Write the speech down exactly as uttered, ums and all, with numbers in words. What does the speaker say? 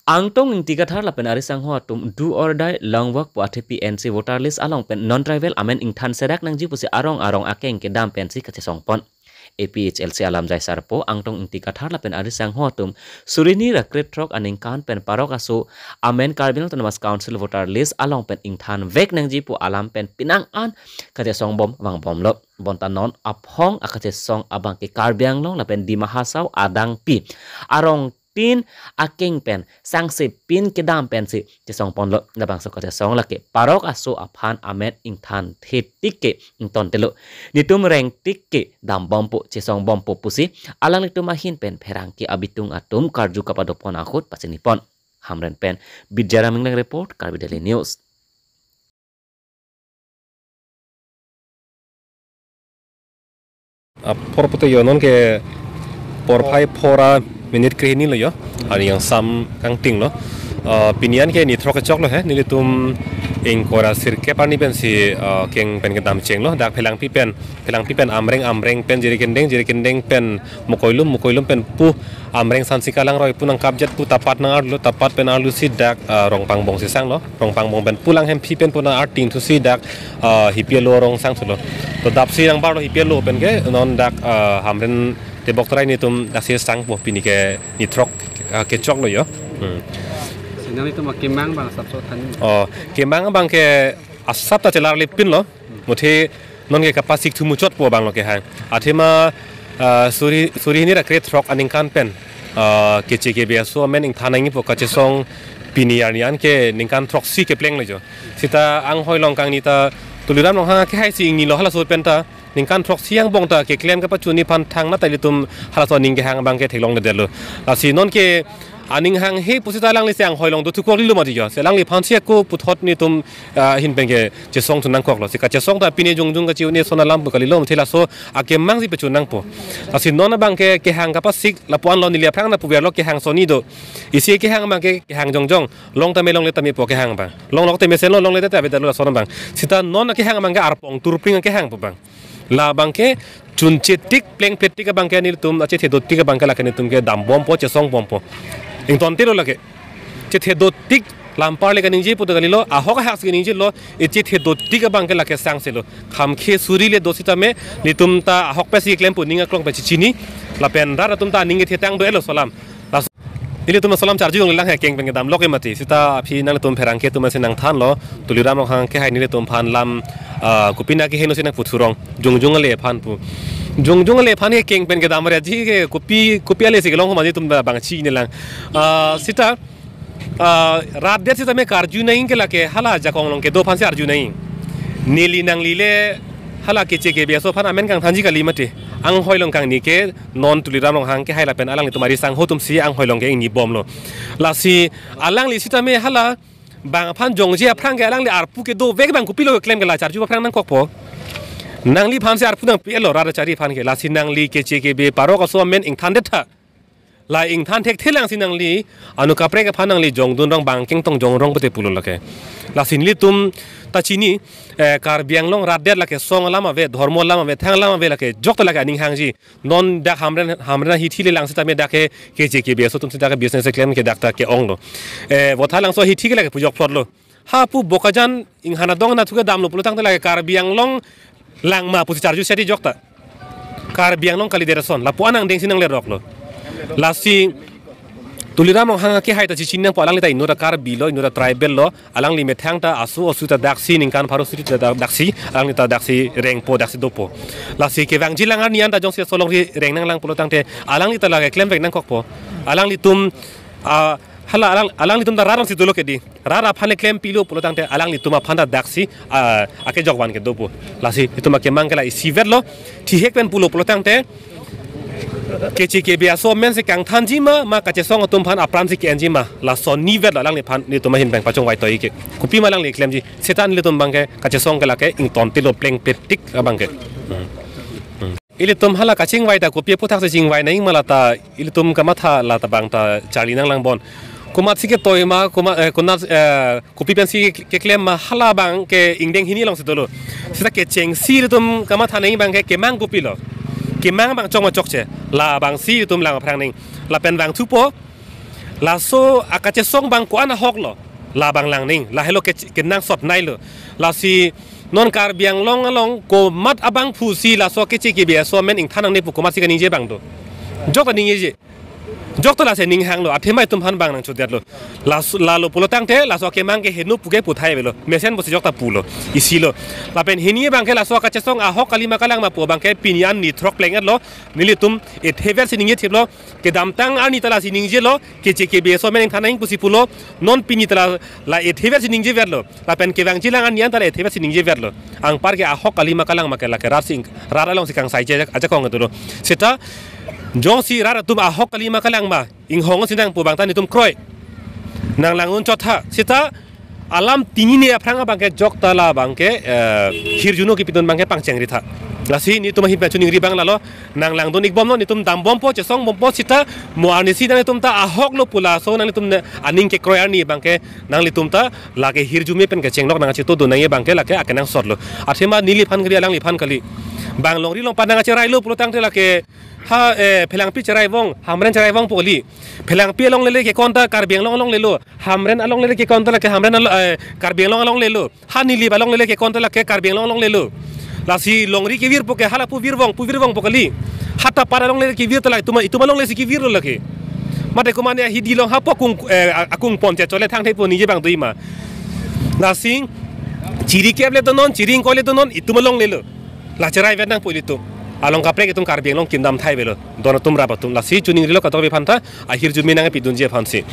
Angtong Ingti Kathar lapen ari sangho atum do or die long walk pu athepi N C voter list along pen non-tribal amen ingthan serak nangji pusi arong arong akeng kedam pensi kachesongpon. A P H L C alamjai sarpo Angtong Ingti Kathar lapen ari sangho atum suri hini ra krethrok aningkan pen parok aso amen Karbi Anglong Autonomous Council voter list along pen ingthan vek nangji pu alam pen penang an kachesongbom vangbomlo. Bonta non aphong akachesong abang ke Karbi Anglong lapen Dima Hasao adangpi arong tin akeng pen sangse pin kedam pensi chesongponlo. Labangso kachesong lake parok aso aphan amen ingthan thetik ke ingtontelo. Netum rengtik ke dambompo, chesongbompo pusi alanglitum ahin pen pherangke abitung atum karju kapadopon ahut pachinipon. Hamren pen Bidyaram Ingleng report, Karbi Daily News. Apor pute yo, non ke porphai phora minute krehini lo yo. Arni angsam kangting lo. Ah, pini an ke nithrok kechok lo he. Nelitum ingkoi ra sirkep arni pensi, ah, keng pen kedam chenglo. Dak Phelangpi pen, Phelangpi pen Amreng, Amreng pen Jirikindeng, Jirikindeng pen Mukoilum, Mukoilum pen pu Amreng Sansi Kalang roi pu nangkapjet pu Tapat nangarlo, Tapat pen arlosi dak, ah, Rongpangbong sesang lo. Rongpangbong pen pu Langhemphi pen pu nang arting thusi dak, ah, Hipi alo arong sangthulo. To dapsi nangbarlo Hipi alo pen ke non dak, ah, Hamren Tebok Terai netum daksi sangpo, pini ke nithrok, ah, kechok lo yo. Hmm. Si nanglitum akemang abang asapso than? Oh, kemang abang ke asap ta chelarlipinlo. Muthe non ke kapasik thu muchotpo abang lo kehang. Athema, ah, suri, suri hini ra krethrok aningkan pen, ah, Keche Kebe aso amen ingthan nangjipo kachesong pini arni an ke ningkan throksi kepleng lo jo. Sita anghoi along kangni ta Tuliram Ronghang akehaisi ingnilo halaso pen ta ningkan throksi angbong ta keklem kapachunji aphan thangnat ta ilitum halaso aning kehang abang ke theklongledetlo. Lasi non ke aning hanghe pusi ta alanglisi anghoi along dothukoklilo mati jo. Si alangliphansi ako puthot netum, ah, ahin pen kechesong thu nangkoklo. Si kachesong ta pine jongjong kachi-un-e ason alam pu kalilo, muthe laso akemangsi pachun nangpo. Lasi non abang ke kehang kapasik lapu-an lo, neli aphrang nangpuverlo kehang sonni do. Isi kehang abang ke kehang jongjong. Long tame longle tamepo kehang abang. Longlok tame senlo, longledet ta avedetlo lason abang. Sita non akehang abang ke arpong turpring akehang pu abang. Labang ke chunchetik plengpletik abang ke nelitum achethe dotik abang ke lake netum ke dambompo, chesongbompo. Ingtontelo lake. Chethe dotik lampar le kaningje pu ta kalilo, ahok ahak si kaningjelo, echethe dotik abang ke lake sangselo. Khamkhe suri le do sitame, netum ta ahok pensi klempo, ning aklong pen chichini, lapen rat atum ta aning kethetang do-etlo laso alam. Las-, nelitum laso alam charju longlelang he, keng pen kedamlok ke mati. Sita aphi nanglitum pherangke atum si nangthanlo, Tuliram Ronghang akehai nelitum aphan lam, ah, kopi na keheno si nangputhurong, jongjong ale aphan pu. Jongjong ale aphan ke keng pen kedam reji ke kopi, kopi ale si kelong ma netum abang chinelang. Ah, sita, ah, rat det sitame karju nangji ke lake hala ajakong along kedo aphansi arju nangji. Neli nangli le hala Keche Kebe aso aphan amen kangthanji kali mati. Anghoi along kangni ke non Tuliram Ronghang akehai lapen alanglitum ari sangho atumsi anghoi along ke ingnibomlo. Lasi alangli sitame hala bang aphan jongje aphrang ke alangli arpu kedovek abang kopilo keklem ke la charju aphrang nangkokpo. Nangliphansi arpu nangpi-etlo rat achari aphan ke. Lasi nangli Keche Kebe parok aso amen ingthandet tha. La ingthan thekthelang si nangli, anu kaprek aphan nangli jongdun rong bang kengtong jongrong pute pulo lake. Lasi nelitum ta chini, eh, Karbi Anglong rat det lake song alam ave, dhormo alam ave, thang alam ave lake, jokta lake aning hangji. Non dak Hamren, Hamren ahithi le lang sitame dak ke Keche Kebe aso atumsi dak ke business keklem ke dak ta ke-onglo. Eh, Vothatlangso ahithi ke lake pujok plot lo. Hapu Bokajan inghan adong anatthu kedamlo pulo tangte lake Karbi Anglong langma pusi charju seti jokta. Karbi Anglong kalidet ason, lapu-an angdengsi nangleroklo. Lasi Tuliram Ronghang akehai ta chichin nangpo, alangli ta inut ta Karbi lo, inut ta tribal lo, alangli methang ta aso aso ta daksi ningkan pharo suri ta dak-, daksi, alangli ta daksi rengpo, daksi dopo. Lasi kevangji lang arni an ta jongsi aso longri reng nanglang pulo tangte, alangli ta lake klemvek nangkokpo. Alanglitum, ah, hala alang, alanglitum ta rat alongsi dolo ke di. Rat aphan le klempilo pulo tangte alanglitum aphan ta daksi, ah, akejok van kedopo. Lasi itum akemang ke la isivetlo, thihek pen pulo pulo tangte, Keche Kebe aso amen si kangthanji ma, ma kachesong atum aphan apran si ke-enji ma, laso nivetlo alangliphan, netum ahin pen pachongvai toi ke. Kopima alangli klemji, seta nelitum abang ke kachesong ke lake ingtontelo plengpletik abang ke. Hmm. Hmm. Ilitum hala kachingvai ta kopi aputhaksi chingvai nangji ma lata ilitum kamatha lata abang ta charli nanglangbom. Komatsi ketoi ma, koma, eh, konat, eh, kopi pensi ke-, keklem ma hala abang ke ingdeng hini alongsi dolo. Seta kechengsi ilitum kamatha nangji abang ke kemang kopilo. Kemang abang chok ma chokche. Labangsi ilitum lang aphrang nangji. Lapen vangthupo. Laso akachesong abang ko-an ahok lo, labang langning, lahelo ke, kenangsot nai lo. Lasi non Karbi Anglong along komat abangphu si laso Keche Kebe Aso amen ingthan nangne pu komat si kaningje abang do? Jokta ningjeje. Jokta lasi ninghang lo, athema itum aphan bang nangchudetlo. Laso, lalo pulo tangte, laso akemang ke heno puke puthai avelo. Mesen pusi jokta pulo, isi lo. Lapen hini abang ke laso akachesong ahok kali ma kalang ma pu abang ke pini arni throk pleng-et lo. Nelitum ethever si ningje thip lo. Kedamtang arni ta lasi ningje lo, Keche Kebe Aso amen ingthan nang pusi pulo. Non pini ta la, la ethever si ningje ver lo. Lapen kevangjilang arni an ta la ethever si ningje ver lo. Anpar ke ahok kali ma kalang ma ke lake rat si, rat along si kangsaije ajakong itulo. Seta jongsi rat atum ahok kali ma kalang ma inghong si nang pu abang ta netum kroi. Nang lang un chot tha. Seta alam tinine aphrang abang ke jokta labang ke, eh, hirjuno kepidun abang ke pangchengri tha. Lasi netum ahin pen choningri abang lalo, nang langdun-ik bomlo, netum dambompo, chesongbompo, seta mo arnisi nangtum ta ahok lo pu laso nangtum ne aning kekroi arni abang ke nanglitum ta lake hirjume pen kechenglok nangchetongdun nangji abang ke lake akenangsot lo. Athema neliphan kali, alangliphan kali. Bang longri longpat nangcherai lo pulo tangte lake ha, eh, Phelangpi cherai vong, Hamren cherai vong pu kali. Phelangpi alongle le kekon ta Karbi Anglong alongle lo. Hamren alongle le kekon ta lake Hamren alo-, eh, Karbi Anglong alongle lo. Ha Nilip alongle le kekon ta lake Karbi Anglong alongle lo. Lasi longri kevir pu ke hala pu vir vong, pu vir vong pu kali. Ha Tapat alongle le kevir ta lake itum, itum alongle si kevir lo lake. Mate komatne hidi along hapu akung, eh, akung pon chechole thangthe pu ningje abang do-ik ma. Lasi chiri kep le donon, chiri ingkoi le donon, itum alongle lo. La cherai vet nangpo ilitum. Along kaprek itum Karbi Anglong kim dam thai avelo. Don atum rap atum. Lasi choningri lo kadokave aphan ta, ahirjume nangpidunji aphan si.